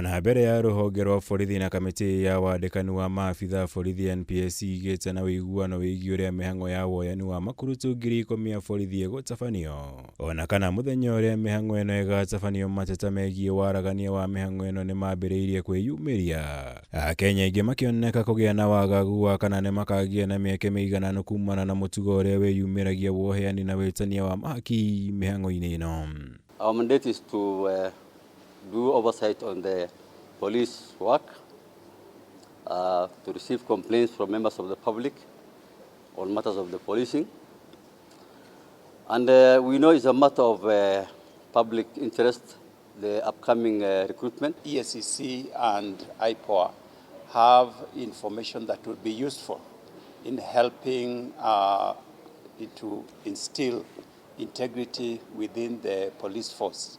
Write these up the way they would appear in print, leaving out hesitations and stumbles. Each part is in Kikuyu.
Ona mbere ya rũhonge rwa borithi na kamĩtĩ ya wandĩkani wa maabitha a borithi NPSC igĩte na ũiguano wĩgiĩ ũrĩa mĩhang'o ya woyani wa makurutu 10,000 a borithi ĩgũtabanio. Ona kana mũthenya ũrĩa mĩhang'o ĩno ĩgatabanio, mateta megiĩ waragania wa mĩhang'o ĩno nĩ mambĩrĩirie kwĩyumĩria. Akenya aingĩ makĩoneka kũgĩa na wagagu wa kana nĩ makagĩa na mĩeke mĩigananu kumana na mũtugo ũrĩa wĩyumĩragia wa ũheani na wĩtania wa mahaki mĩhang'o-inĩ ĩno. Our mandate is to do oversight on the police work, to receive complaints from members of the public on matters of the policing. And we know it's a matter of public interest, the upcoming recruitment. EACC and IPOA have information that will be useful in helping to instill integrity within the police force,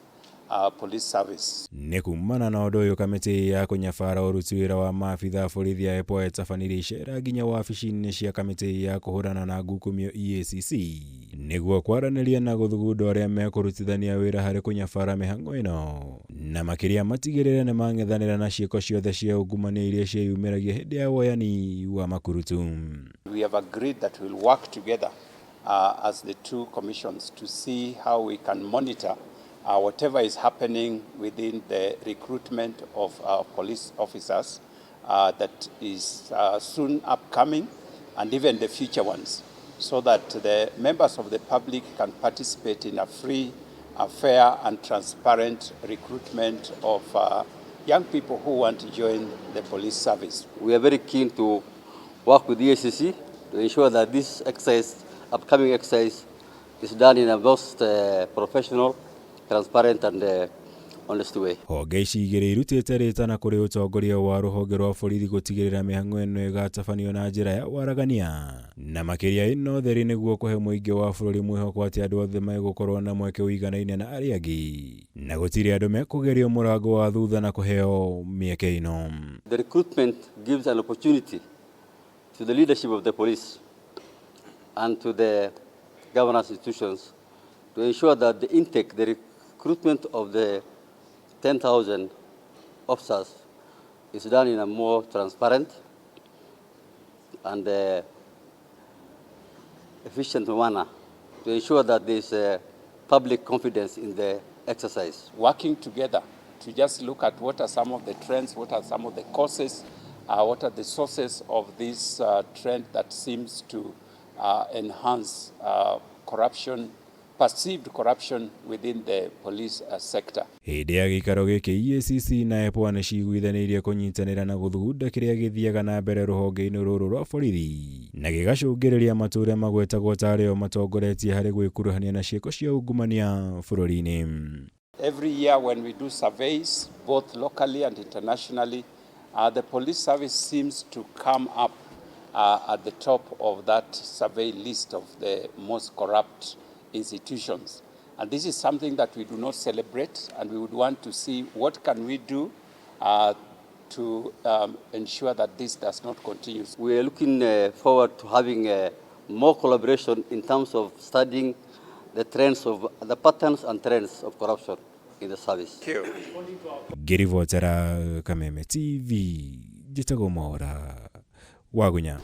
police service. Nĩ kumana na ũndũ ũyũ, kamĩtĩ ya kũnyabara ũruti wĩra wa maabitha a borithi ya IPOA ĩtabanirie icera nginya wabici-inĩ cia kamĩtĩ ya kũhũrana na ngukumio EACC nĩguo kwaranĩria na gũthugunda ũrĩa mekũrutithania wĩra harĩ kũnyabara mĩhang'o ĩno, na makĩria matigĩrĩre nĩ mang'ethanĩra na ciĩko ciothe cia ungumania iria ciĩyumĩragia hĩndĩ ya woyani wa makurutu. We have agreed that we'll work together as the two commissions to see how we can monitor whatever is happening within the recruitment of our police officers that is soon upcoming and even the future ones, so that the members of the public can participate in a free, a fair and transparent recruitment of young people who want to join the police service. We are very keen to work with the EACC to ensure that this exercise, upcoming exercise, is done in a most professional, transparent and honest way. Honge ici igĩrĩ irutĩte rĩtana kũrĩ ũtongoria wa rũhonge rwa borithi gũtigĩrĩra mĩhang'o ĩno ĩgatabanio na njĩra ya waragania na makĩria ĩno theri, nĩguo kũhe mũingĩ wa bũrũri mwĩhoko atĩ andũ othe megũkorwo na mweke ũiganaine na arĩa angĩ na gũtirĩ andũ mekũgerio mũrango wa thutha na kũheo mĩeke ĩno. The recruitment gives an opportunity to the leadership of the police and to the governance institutions to ensure that the intake, the recruitment of the 10,000 officers is done in a more transparent and efficient manner to ensure that there is public confidence in the exercise. Working together to just look at what are some of the trends, what are some of the causes, what are the sources of this trend that seems to enhance corruption, perceived corruption within the police sector. Hĩndĩ ya gĩikaro gĩkĩ, EACC na IPOA nĩ ciguithanĩirie kũnyitanĩra na gũthugunda kĩrĩa gĩthiaga na mbere rũhonge-inĩ rũrũ rwa borithi na gĩgacũngĩrĩria matũũra magwetagwo tarĩo matongoretie harĩ gwĩkuruhania na ciĩko cia ungumania bũrũri-inĩ. Every year when we do surveys, both locally and internationally, the police service seems to come up at the top of that survey list of the most corrupt institutions. And this is something that we do not celebrate, and we would want to see what can we do to ensure that this does not continue. We are looking forward to having more collaboration in terms of studying the trends of the patterns and trends of corruption in the service. Ngĩribotera Kameme TV, njĩtagwo Mwaũra Wagunya.